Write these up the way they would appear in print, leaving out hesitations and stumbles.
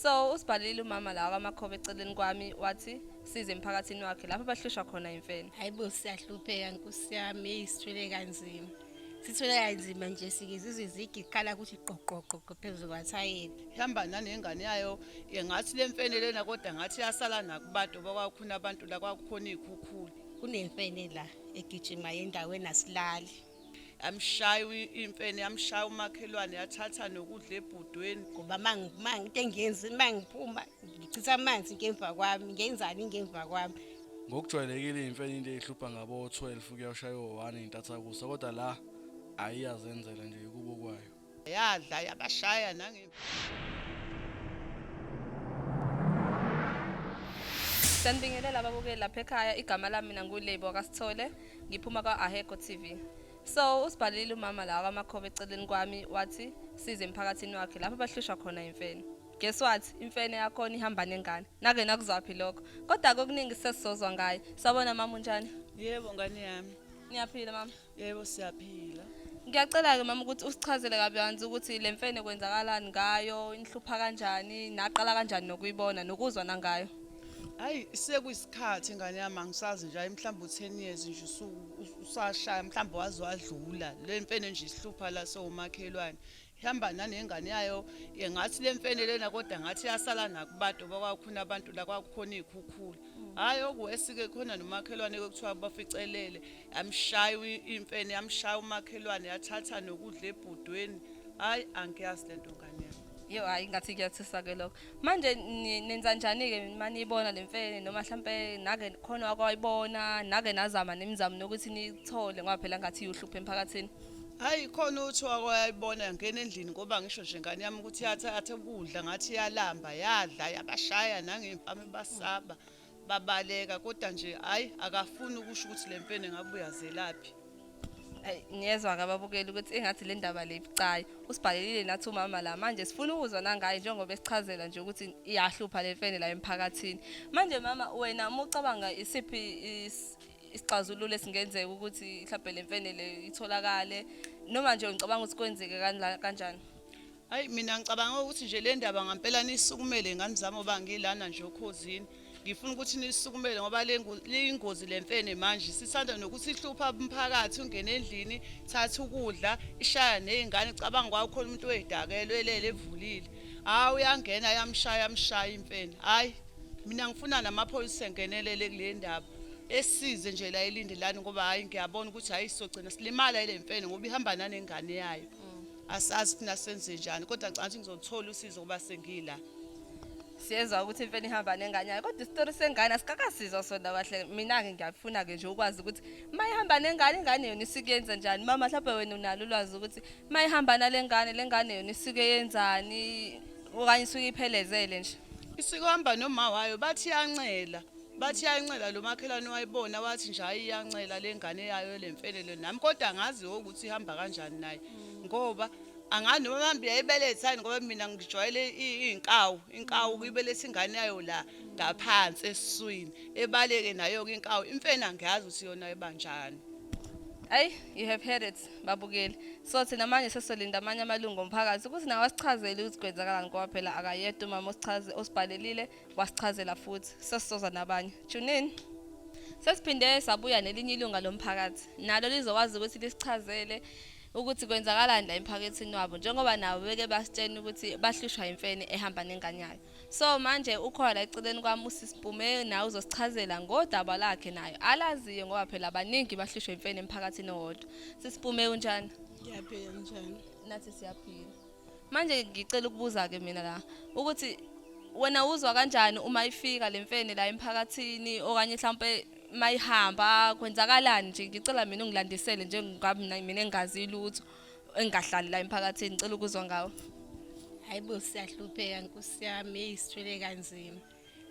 So usibhalile umama la kwaMakhoba eceleni kwami wathi size emphakathini wakhe lapho bahlushwa khona imfene. Hayi bo, siyahlupheka nkosi yami, eyi sithwele kanzima. Sithwele kanzima nje, sike zizwe izigi kukhala ukuthi qoqoqoqo phezu kwathayela. Ihamba nanengane yayo, ngathi le mfene lena kodwa ngathi yasala nakubantu bakwakhona abantu la kwakukhona iy'khukhula. Kunemfene la egijimayo endaweni asilali. Yamshaya imfene, yamshaya umakhelwane, yathatha nokudla ebhodweni. Ngoba into engiyenza uma ngiphuma ngichitha amanzi ngemva kwami, ngenzani ngemva kwami. Ngokujwayelekile iy'mfene into ey'hlupha ngabo-12 kuyoshaya o-1 intathakusa, kodwa la ayiyazenzela nje kubo kwayo. Yadla yabashaya nange. Sanibingelela ababukeli lapha ekhaya, igama lami mina nguLebo wakaSithole, ngiphuma kwa-Aheko TV. So usibhalile umama la kwaMakhoba eceleni kwami wathi size emphakathini wakhe lapho bahlushwa khona imfene. Guess what? Imfene yakhona ihamba nengane. Nake nakuzwaphi lokho? Kodwa kokuningi sesizozwa ngaye. Sawubona mama, unjani? Yebo ngane yami. Niyaphila mama? Yebo siyaphila. Ngiyacela-ke mama ukuthi usichazele kabanzi ukuthi le mfene kwenzakalani ngayo, inihlupha kanjani, naqala kanjani nokuyibona nokuzwa nangayo. Hayi sekuyisikhathi ngane yami, angisazi nje, hayi mhlawumbe u-10 years nje usashaya, mhlawumbe waze wadlula. Le mfene nje isihlupha la sowumakhelwane. Ihamba nanengane yayo, ngathi le mfene lena kodwa ngathi yasala nakubantu bakwakhona abantu la kwakukhona iy'khukhula. Hhayi okuwesi-ke khona nomakhelwane kuthiwa baficelele, yamshaya imfene, yamshaya umakhelwane, yathatha nokudla ebhodweni. Hhayi angiyazi le nto ngane yami. Yo, hayi ngathi kuyathusa-ke lokho. Manje nenza njani-ke uma niyibona le mfene, noma mhlampe nake khona wakwayibona, nake nazama nemizamo nokuthi niyithole ngoba phela ngathi iwuhlupho emphakathini? Hayi khona uthi wakwayibona yangena endlini, ngoba ngisho nje ngane yami ukuthi yathatha ukudla ngathi yalamba, yadla yabashaya nangempama basaba babaleka, kodwa nje hayi akafuni ukusho ukuthi le mfene ngabe uyazelaphi. Hayi niyezwa-ke ababukeli ukuthi engathi le ndaba le ibucayi. Usibhalelile nathi umama la, manje sifuna ukuzwa nangaye njengoba esichazela nje ukuthi iyahlupha le mfene la emphakathini. Manje mama, wena uma ucabanga isiphi isixazululo esingenzeka ukuthi mhlawumbe le mfene le itholakale, noma nje ngicabanga ukuthi kwenzeke kanjani? Hayi mina ngicabanga ukuthi nje le ndaba ngampela nisukumele ngane zami, ngoba ngilana nje okhozini. Ngifuna ukuthi nisukumele ngoba leyingozi le mfene manje sithanda nokuthi ihlupha umphakathi, ungene endlini, thatha ukudla, ishaya nezingane. Cabanga kwakukhona umuntu oyidakelwe elele evulile. Hayi uyangena yamshaya, yamshaya imfene. Hayi mina ngifuna namaphoyisa engenelele kule ndaba, esize nje la eLindelani, ngoba hayi ngiyabona ukuthi hayi sizogcina silimala ile mfene ngoba ihamba nanengane yayo. Asazi funa senze njani, kodwa ngicabanga ukuthi ngizothola usizo ngoba sengila. Siyezwa ukuthi imfene ihamba nengane yayo, kodwa isitori sengane asikakasizwa sona kahle. Mina-ke ngiyafuna-ke nje ukwazi ukuthi uma ihamba nengane, ingane yona isuke yenza njani. Mama, mhlawumbe wena unalo ulwazi ukuthi uma ihamba nale ngane, le ngane yona isuke yenzani, okanye isuke iphelezele nje? Isuke ihamba noma wayo, bathi iyancela. Bathi iyancela, lo makhelwane wayibona wathi nje hayi iyancela le ngane yayo le mfene le, nami kodwa angazi ukuthi ihamba kanjani naye, ngoba angani noma mhlawumbe iyayibeletha yini, ngoba mina ngijwayele iy'nkawu, inkawu kuyibeletha ingane yayo la ngaphansi esiswini, ebaleke nayo-ke inkawu. Imfene angiyazi ukuthi yona ibanjani. Ayi, you have heard it babukeli. So thina manje sesizolinda amanye amalungu omphakathi ukuthi nawo asichazele ukuthi kwenzakalani, ngoba phela akayedwa umama osibhalelile wasichazela futhi sesizoza nabanye. Tune in. Sesiphinde sabuya nelinye ilunga lomphakathi, nalo lizokwazi ukuthi lisichazele ukuthi kwenzakalani la emphakathini wabo, njengoba nabo beke basitshena ukuthi bahlushwa imfene ehamba nengane yayo. So manje ukhona la eceleni kwami usisi Mpume, naye uzosichazela ngodaba lakhe nayo alaziyo, ngoba phela abaningi bahlushwa imfene emphakathini owodwa. Sisi Mpume, unjani? Ngiyaphila, njani? Nathi siyaphila. Manje ngicela ukubuza-ke mina la ukuthi wena uzwa kanjani uma ifika le mfene la emphakathini, okanye mhlawumpe mayihamba kwenzakalani nje? Ngicela mina ungilandisele njengoba mina engazi lutho, engahlali la emphakathini, ngicela ukuzwa ngawe. Hayi bo, siyahlupheka nkosi yami, eyi sithwele kanzima.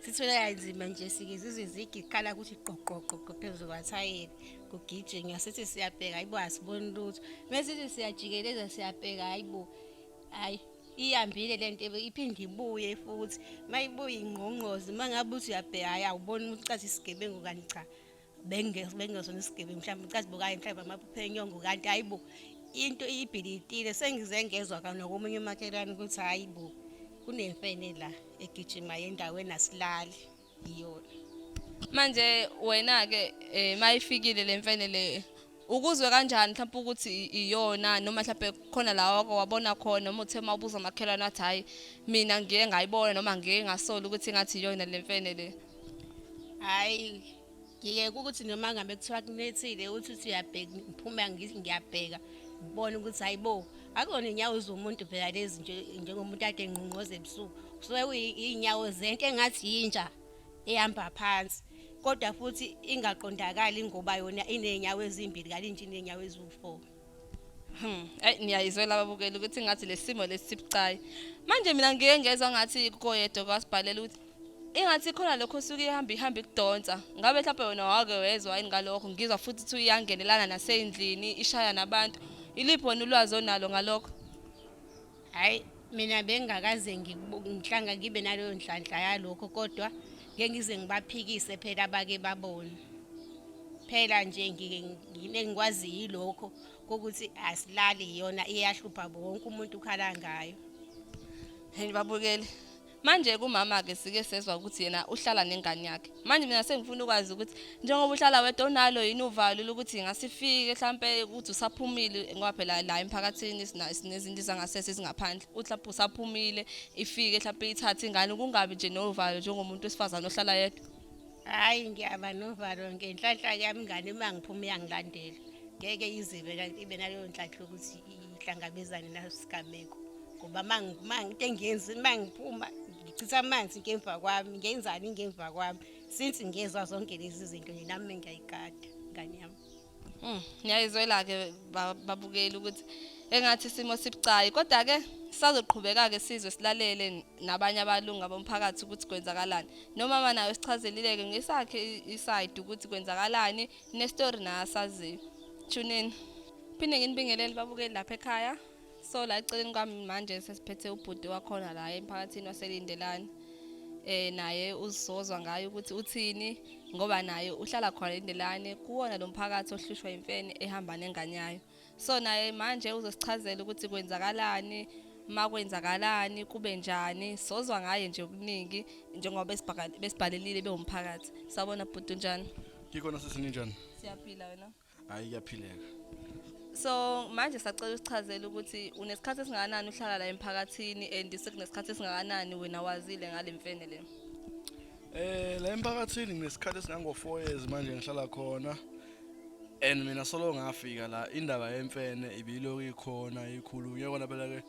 Sithwele kanzima nje, sike zizwe izigi kukhala ukuthi qoqoqoqo phezu kwathayela kugijinywa, sithi siyabheka hayi bo asiboni lutho. Mesithi siyajikeleza siyabheka, hayi bo, hayi ihambile le nto, iphinde ibuye futhi. Mayibuye ingqongqoze, uma ngabe uthi uyabheka hayi awuboni ukuthi cathi isigebengu, kanti cha bengesona isigebengu, mhlawumbe cathi bukayo mhlawumbe amaphupho enyongo, kanti hayi bo into ibhilitile. Sengize ngezwa nokomunye umakhelwane ukuthi hayi bo Kunemfene la egijima endaweni asilali iyona. Manje wena-ke um mayifikile le mfene le ukuzwe kanjani mhlawumpe ukuthi iyona noma mhlawumpe khona la wake wabona khona noma uthe uma ubuza amakhelwane athi hhayi mina ngiye ngayibona noma ngiye ngasola ukuthi ngathi iyona le mfene le. Hhayi ngiyeke ukuthi noma ngabe kuthiwa kunethile uthi uthi uyabheka ngiphuma ngiyabheka ngibone ukuthi hayibo akona inyawo zomuntu phela lezi nje njengomuntu ade engqongqoza ebusuku kusuke kuyinyawo zento engathi yinja ehamba phansi kodwa futhi ingaqondakali ngoba yona iney'nyawo ezimbili kalinje iney'nyawo eziwu-four. Ayi niyayizwela ababukeli ukuthi ngathi lesimo lesibucayi. Manje mina ngike ngezwa ngathi koyedwa kwasibhalela ukuthi ingathi khona lokho osuke ihamba ihamba ikudonsa. Ngabe mhlawumbe wena wake wezwa yini ngalokho? Ngizwa futhi ukuthi iyangenelana nasendlini ishaya nabantu. Iliphi wena ulwazi onalo ngalokho? Hhayi mina bengingakaze ngihlanga ngibe naleyo nhlanhla yalokho kodwa ngeke ngize ngibaphikise phela abake babone. Phela nje ngike ngikwazi yilokho kokuthi asilali iyona iyahlupha wonke umuntu ukhala ngayo. Hey babukeli. Manje kumama ke sike sezwa ukuthi yena uhlala nengane yakhe. Manje mina sengifuna ukwazi ukuthi njengoba uhlala wedwa unalo yini uvalo lokuthi ingasifike mhlambe ukuthi usaphumile ngoba phela la emphakathini sinezinto zangasese ezingaphandle. Uthi lapho usaphumile ifike mhlambe ithathe ingane kungabi nje novalo njengomuntu wesifazane ohlala yedwa. Hhayi ngiyaba novalo ngenhlanhla yami ingane uma ngiphuma iyangilandela. Ngeke izive ibe naleyo nhlanhla yokuthi ihlangabezane naso sigameko. Ngoba uma into engiyenza uma ngiphuma ngichitha amanzi ngemva kwami, ngenzani ngemva kwami. Since ngiyezwa zonke lezi zinto nje nami ngiyayigada ingane yami. Niyayizwela-ke babukeli ukuthi engathi isimo sibucayi kodwa-ke sisazoqhubeka-ke sizwe silalele nabanye abalunga bomphakathi ukuthi kwenzakalani. Nomama naye usichazelile-ke ngesakhe isayidi ukuthi kwenzakalani nestori naye asaziyo. Tune in. Phinde nginibingelele babukeli lapha ekhaya. So la eceleni kwami manje sesiphethe ubhuti wakhona la emphakathini waseLindelani. Naye uzozwa ngayo ukuthi uthini ngoba naye uhlala khona eLindelani kuwona lo mphakathi ohlushwa imfene ehamba nengane yayo. So naye manje uzosichazela ukuthi kwenzakalani makwenzakalani kube njani sozwa ngaye nje okuningi njengoba besibhalelile bewumphakathi. Sawubona bhuti, unjani? Ngikhona sisi, ninjani? Siyaphila wena? Hayi kuyaphileka. So manje sacela usichazele ukuthi unesikhathi esingakanani uhlala la emphakathini and sekunesikhathi esingakanani wena wazile ngale mfene le. La emphakathini nginesikhathi esingango 4 years manje ngihlala khona. And mina solo ngafika la indaba yemfene ibiloku ikhona ikhulunywa kona phela ke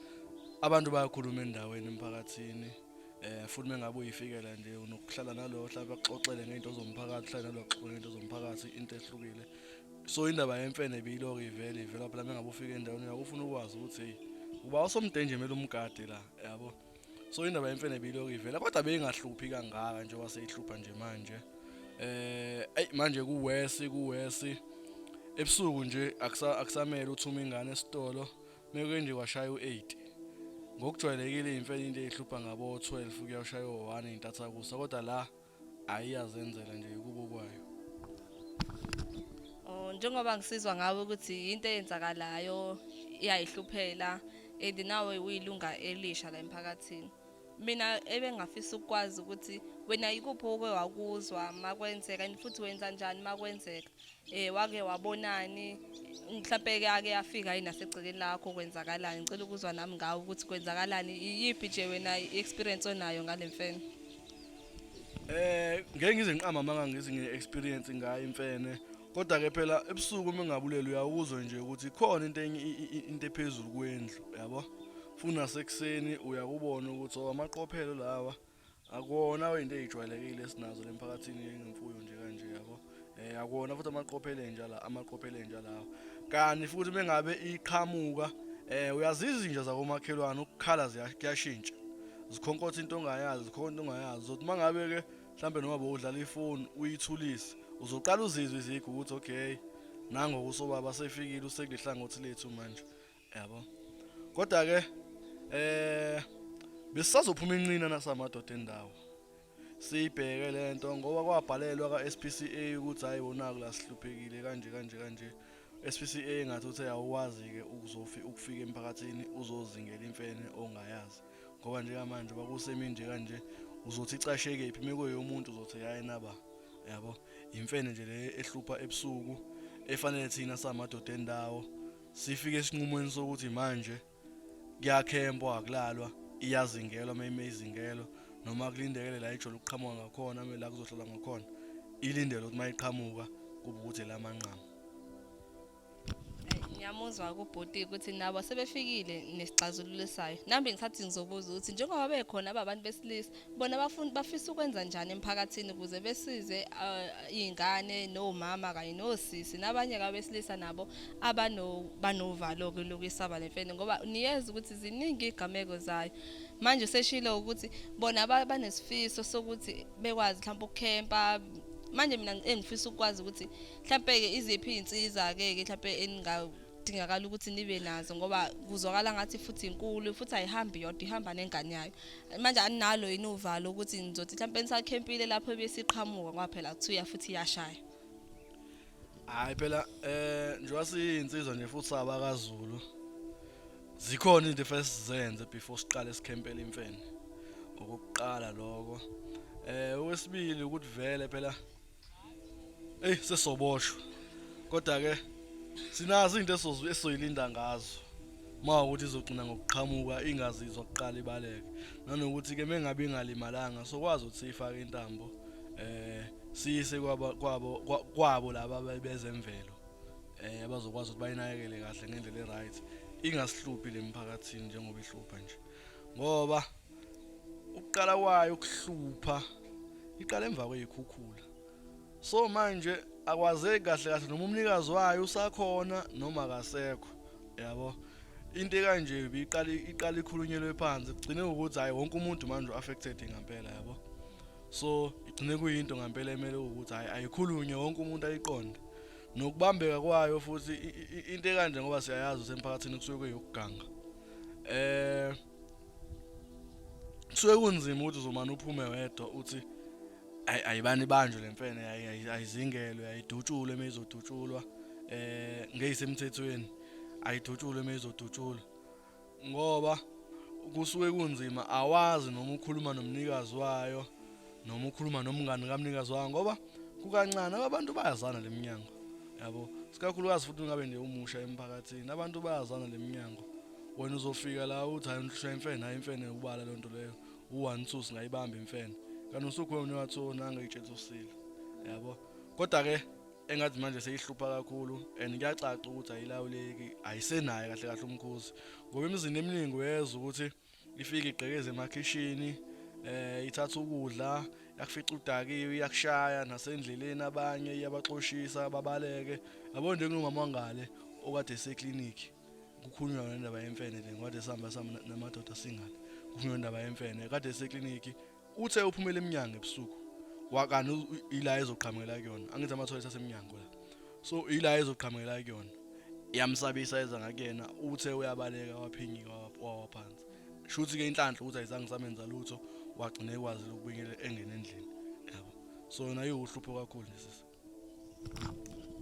abantu bayakhuluma endaweni emphakathini. Futhi mengabe uyifikela nje unokuhlala nalo mhlawumbe akuxoxele ngento zomphakathi, uhlale nalo axoxele ngento zomphakathi into ehlukile. So indaba yemfene ibiloku ivele ivela phela mengabe ufika endaweni yakho ufuna ukwazi ukuthi hey uba usomde nje kumele umgade la yabo. So indaba yemfene ibiloku ivela kodwa beyingahluphi kangaka njengoba seyihlupha nje manje. Ey manje kuwesi ebusuku nje akusamele uthume ingane esitolo meke nje kwashaya u8. Ngokujwayelekile imfene into eyihlupha ngabo 12 kuyashaya u1 intathakusa kodwa la ayiyazenzela nje ukubo kwayo. Oh njengoba ngisizwa ngawe ukuthi into eyenzakalayo iyayihluphela and nawe uyilunga elisha la emphakathini. Mina ebengafisa ukwazi ukuthi wena ikuphi oke wakuzwa makwenzeka and futhi wenza njani makwenzeka. Wake wabonani mhlambe ke ake yafika yini nasegcekeni lakho kwenzakalani? Ngicela ukuzwa nami ngawe ukuthi kwenzakalani, iyiphi nje wena i-experience onayo ngale mfene? Ngeke ngize ngiqamba amanga ngithi ngine-experience ngayo imfene. Kodwa ke phela ebusuku uma ngabulele uyawuzwa nje ukuthi khona into enye into ephezulu kwendlu yabo. Funa sekuseni uyakubona ukuthi amaqophelo lawa akuwona into eyijwayelekile esinazo lemphakathini ngemfuyo nje kanje yabo. Akuwona futhi amaqophelo enja la, amaqophelo enja lawa. Kanti futhi mengabe iqhamuka uyazizwa inja zakomakhelwane ukukhala kuyashintsha. Zikhonkotha into ongayazi, zikhonkontha into ongayazi. Uzothi mangabe ke mhlambe noma bowudlala ifoni uyithulise, uzoqala uzizwe izigu ukuthi okay nango usobaba sefikile usekulehlangothi lethu manje yabo. Kodwa ke besisazophuma inqina nasamadoda endawo. Siyibheke lento ngoba kwabhalelwa ka SPCA ukuthi hayi wona la sihluphekile kanje kanje kanje. SPCA ngathi uthe awukwazi ke ukufika emphakathini uzozingela imfene ongayazi. Ngoba njengamanje bakusemini nje kanje uzothi icashe kephi mekuyomuntu uzothi yayenaba yabo. Imfene nje le ehlupha ebusuku efanele thina samadoda endawo sifike esinqumweni sokuthi manje kuyakhempwa akulalwa iyazingelwa mayime izingelwa noma kulindekele la ijolo ukuqhamuka ngakhona la kuzohlala ngakhona ilindele ukuthi mayiqhamuka kube ukuthi lamanqamu. Ngiyamuzwa kubhuti ukuthi nabo sebefikile nesixazululo sayo. Nami ngisathi ngizobuza ukuthi njengoba bekhona ababantu besilisa bona bafuna bafisa ukwenza njani emphakathini ukuze besize iy'ngane nomama kanye nosisi nabanye abesilisa nabo abano banovalo ke lokuyisaba le mfene ngoba niyeza ukuthi ziningi iy'gameko zayo. Manje seshilo ukuthi bona banesifiso sokuthi bekwazi mhlawumbe ukukhempa. Manje mina engifisa ukwazi ukuthi mhlampe-ke iziphi iy'nsiza-ke ke mhlampe eningadingakala ukuthi nibe nazo ngoba kuzwakala ngathi futhi inkulu futhi ayihambi yodwa ihamba nengane yayo. Manje aninalo yini uvalo ukuthi nizothi mhlampe nisakhempile lapho ebesiqhamuka ngoba phela kuthiwa futhi iyashaya. Hayi phela njengoba siyinsizwa nje futhi sabakaZulu zikhona izinto efanele sizenze before siqale sikhempele imfene. Okokuqala lokho. Okwesibili ukuthi vele phela ey sesoboshwa. Kodwa ke sinazo izinto esizoyilinda ngazo. Ma ukuthi izogcina ngokuqhamuka ingazizwa kuqala ibaleke. Nanokuthi ke mengabe ingalimalanga sokwazi ukuthi siyifake intambo siyise kwabo kwabo laba bezemvelo abazokwazi ukuthi bayinakekele kahle ngendlela e-right ingasihluphi lemphakathini njengoba ihlupha nje. Ngoba ukuqala kwayo ukuhlupha iqala emva kweyikhukhula. So manje akwazeki kahle kahle noma umnikazi wayo usakhona noma akasekho yabo. Into ekanje ibiqala iqala ikhulunyelwe phansi kugcine ukuthi hayi wonke umuntu manje u-affected ngempela yabo. So igcine kuyinto ngempela emele ukuthi hayi ayikhulunywe wonke umuntu ayiqonde. Nokubambeka kwayo futhi into ekanje ngoba siyayazi usemphakathini kusuke kuyokuganga. Kusuke kunzima ukuthi uzomane uphume wedwa uthi ayibani ibanjwe lemfene ayizingelwe ayidutshulwe emizodutshulwa ngeyisemthethweni ayidutshulwe emizodutshulwa ngoba kusuke kunzima awazi noma ukhuluma nomnikazi wayo noma ukhuluma nomngani kamnikazi wayo ngoba kukancane abantu bayazana leminyango yabo. Sikakhulukazi futhi ungabe nje umusha emphakathini abantu bayazana leminyango. Wena uzofika la uthi hayi unhlushwa imfene hayi imfene ubala lonto leyo u1 2 singayibamba imfene kanti usukhona wathi nanga itshethe usile yabo. Kodwa ke engathi manje seyihlupha kakhulu and kuyacaca ukuthi ayilawuleki ayisenayo kahle kahle umkhuzi ngoba emizini eminingi uyezwa ukuthi ifike igqekeze emakhishini ithatha ukudla yakufica udakiwe iyakushaya nasendleleni abanye iyabaxoshisa babaleke yabo. Nje kunomama wangale okade eseklinikhi kukhulunywa ngendaba yemfene le ngoba sihamba namadoda singale kukhulunywa ngendaba yemfene kade eseklinikhi uthe uphumele eminyango ebusuku wakani ila ezoqhamukela kuyona angithi ama-toilet asemnyango la so ila ezoqhamukela kuyona iyamsabisa eza ngakuyena uthe uyabaleka waphinyika wawa phansi. Shuthi ke inhlanhla ukuthi ayizange samenza lutho wagcina ekwazi ukubuyela engene endlini yabo. So yona iwuhlupho kakhulu nje sisi.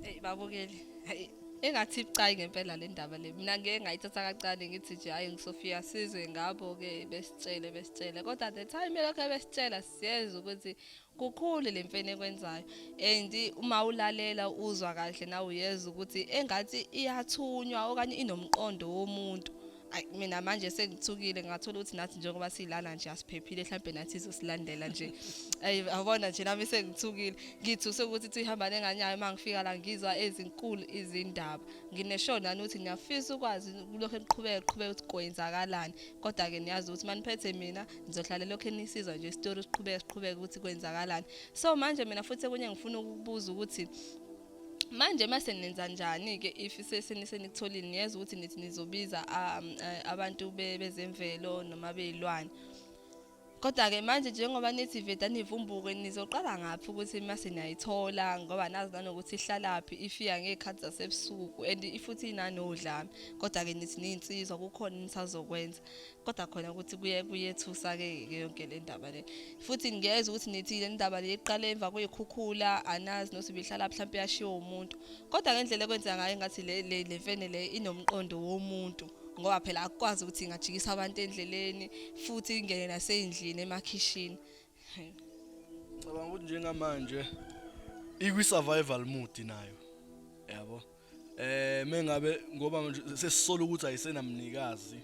Hey babukeli, hayi engathi ibucayi ngempela le ndaba le. Mina ngeke ngayithatha kancane ngithi nje hayi ngisofika sizwe ngabo ke besitshele kodwa the time lokho besitshela siyezwa ukuthi kukhulu le mfene ekwenzayo and uma ulalela uzwa kahle nawe uyezwa ukuthi engathi iyathunywa okanye inomqondo womuntu. Ayi mina manje sengithukile ngathola ukuthi nathi njengoba silana nje asiphephile mhlambe nathi izosilandela nje. Ayi yabona nje nami sengithukile ngithuse ukuthi ithi ihamba nenganyayo mangifika la ngizwa ezinkulu izindaba. Nginesho nani ukuthi niyafisa ukwazi kulokho eniqhubeka qhubeka ukuthi kwenzakalani kodwa ke niyazi ukuthi maniphethe mina nizohlala lokho enisizwa nje isitori siqhubeka siqhubeka ukuthi kwenzakalani. So manje mina futhi okunye ngifuna ukukubuza ukuthi manje mase nenza njani ke if senikutholile niyezwa ukuthi nithi nizobiza abantu bezemvelo noma beyilwane. Kodwa ke manje njengoba nithi veda nivumbuke nizoqala ngaphi ukuthi mase niyayithola ngoba nazi nanokuthi ihlalaphi ifika ngezikhathi zasebusuku and futhi inanodlame kodwa ke nithi niyinsizwa kukhona nisazokwenza kodwa khona ukuthi kuye kuyethusa ke yonke le ndaba le. Futhi ngiyezwa ukuthi nithi le ndaba le iqale emva kweyikhukhula anazi nokuthi ibihlala mhlawumbe yashiwo umuntu kodwa ngendlela ekwenzeka ngayo engathi le mfene le inomqondo womuntu. Ngoba phela akukwazi ukuthi ingajikisa abantu endleleni futhi ingene nasey'ndlini emakhishini. Ngicabanga ukuthi njengamanje ikwi-survival mode nayo, yabo. Mengabe ngoba manje sesisola ukuthi ayisenamnikazi,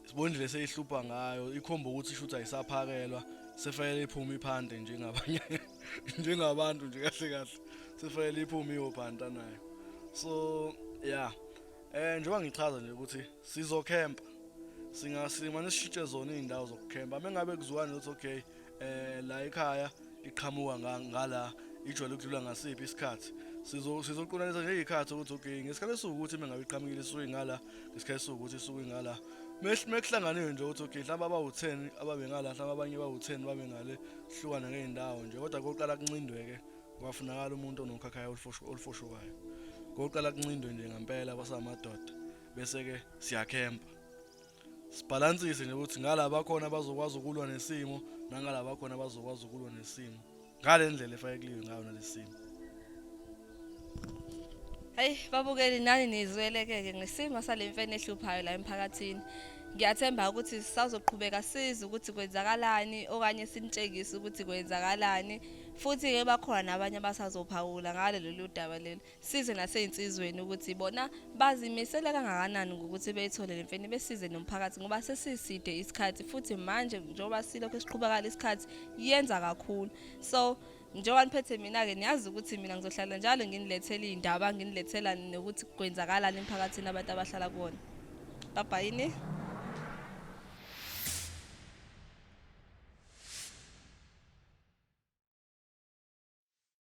sibona indlela eseyihlupha ngayo, ikhomba ukuthi shuthi ayisaphakelwa, sefanele iphume iphande njengabanye, njengabantu nje kahle kahle, sefanele iphume iyophanta nayo. So yeah, njengoba ngichaza nje ukuthi sizokhempa, singasimane sishintshe zona iy'ndawo zokukhempa mengabe kuzwana ukuthi okay, la ekhaya iqhamuka ngala, ijwayele ukudlula ngasiphi isikhathi, sizoqondanisa nje iy'khathi ukuthi okay, ngesikhathi esiwukuthi mengabe iqhamukile isuke ngala, ngesikhathi esiwukuthi isuke ngala. Mekuhlanganiwe nje ukuthi okay, mhlawumbe abawu-10 ababe ngala, mhlawumbe abanye bawu-10 babe ngale, sihlukane ngey'ndawo nje. Kodwa koqala kuncindwe-ke, kwafunakala umuntu onokhakhayi olufoshokayo. Koqala kuncindwe nje ngempela kwasamadoda, bese-ke siyakhempa, sibhalansise nje ukuthi ngala bakhona bazokwazi ukulwa nesimo, nangala bakhona bazokwazi ukulwa nesimo ngale ndlela efake kuliwe ngayo nalesimo. Hayi babukeli, nani nizweleke-ke ngesimo sale mfene ehluphayo la emphakathini. Ngiyathemba ukuthi sisazoqhubeka size ukuthi kwenzakalani okanye sinitshengise ukuthi kwenzakalani, futhi-ke bakhona nabanye abasazophawula ngalo lolu daba leli, size nasey'nsizweni ukuthi bona bazimisele kangakanani ngokuthi beyithole le mfene, besize nomphakathi, ngoba sesiside isikhathi futhi manje njengoba silokhu siqhubekala isikhathi yenza kakhulu. So njengoba niphethe mina-ke, niyazi ukuthi mina ngizohlala njalo nginilethela iy'ndaba, nginilethela nokuthi kwenzakalani emphakathini abantu abahlala kuwona. Babhayini.